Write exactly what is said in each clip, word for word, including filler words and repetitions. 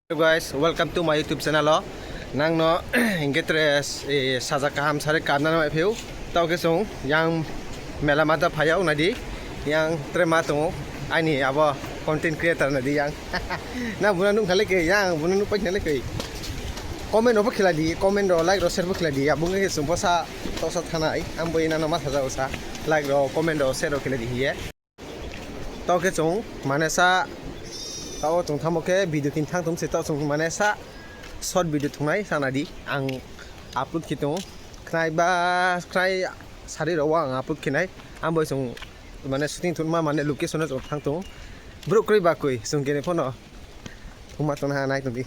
Hello guys, welcome to my YouTube channel o. Nangno hingke tre, eh, sajak kaham sari kabna nang pheu. Tao ke song yang mela mata phaya ong nadi. Yang tre ma tongo. Ani abo content creator nadi yang. Na buna nung khale ke yang buna nung pai khale ke. Comment ro khila di, comment ro like ro share bo khila di. Abung ke song posa tosa thanai. Ambo ina no ma saja usa. Like ro comment ro share ro khila di hiye. Tao ke chwng mane sa tao chwng thamo khe video kin thang thum se tao chwng mane sa short video thungnai sana di ang upload khe tongo khnai ba khnai sari rok ang upload khe nai ang bai chwng mane shooting thunma mane location o chwng thang tongo borok kwrwi ba kwrwi chwng kene phano thungma tongna nai tong di.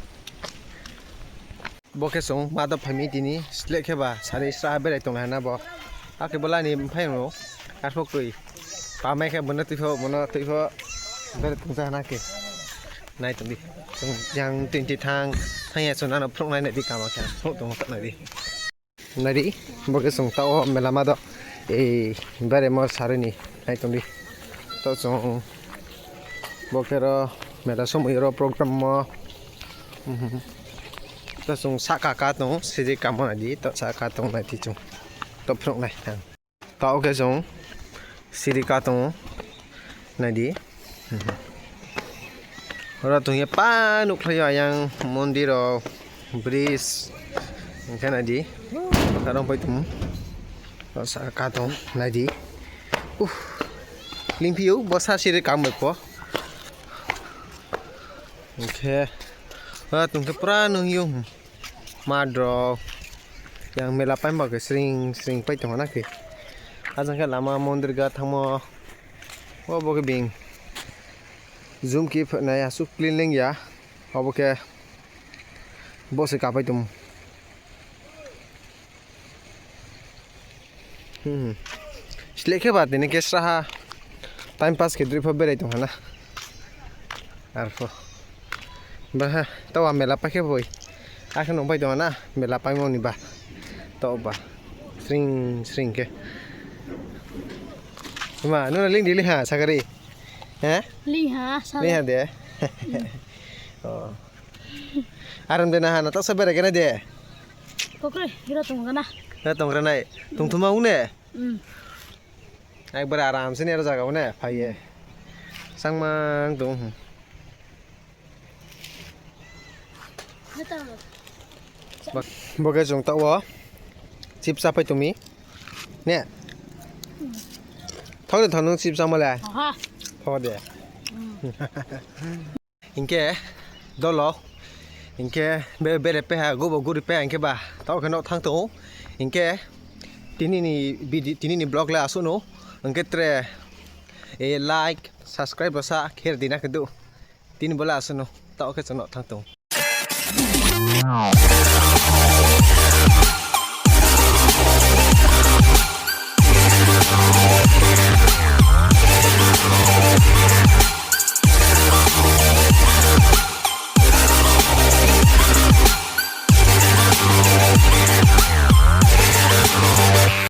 Bo khe chwng ma do phaimi tini slek khe ba sari sra berai tong laina bo. Hakhe bo lani phai rw arpho twi pamai khe bono twipho bono twipho berai tong jana khe. Nai tong di chwng yang twenty thang thang ya chwng nano phunuk nai nai di kama khe phunuk tong tak nai di. Nai di bo khe chwng ta o mela ma do ei bare mo sari ni nai tong di to chwng bo khe ro mela somoi ro program mo. Mhm. To chwng saka ka tongo, sidi kamo nai di, to saka tong nai di chwng. To phunuk nai ang. Ta o khe chwng sidi ka tongo, nai di. Mhm. Oro tong ye pa nuk khlai o ayang mondir o bridge. Hingkhe nai di. Aro pai tong. To saka tong nai di. Uh. Limpi o bo sa sidi kam bai po. Hingkhe, ah, tongkhe pura nung yung. Mat rok. Yang mela paima khe sring sring pai tongma na khe. Ajang khe lama mondir ga thangmo. O bo khe bing. Zoom khe phnai aswk clean leng ya. Obo khe bo se kapai tong. Hmm. Slek khe ba tini khe sraha time pass khe dripho berai tong hana. Arpho. Ba ha, tawa mela paikhe boi. Akhe nung pai tong hana, mela paimoni ba. Tao ba. Sring sring khe. Ma, nuna ling di ling ha, sakari. He? Ling ha, sakari. Ling ha de. Oh. Aram de na ha, na tasa berai kena de. Kokre, hiro tong gana. Hiro tong gana. Tong thuma une. Hmm. Ekbare aram se ni aro jaga une phaiye. Sangmang tong. Bo khe chwng tao chips chapai tongmi. Ne? Thok de thok nung chips chama le. Aha. Thok de. Hmm. Hingke dolo hingke be bere peha gobo guri peha hingke ba tao khe nok thang tongo hingke tini ni bidi tini ni vlog le aswk no hingke tre e like subscribe rwsa kher dina khe do tini bole aswk no tao khe chwng nok thang tongo.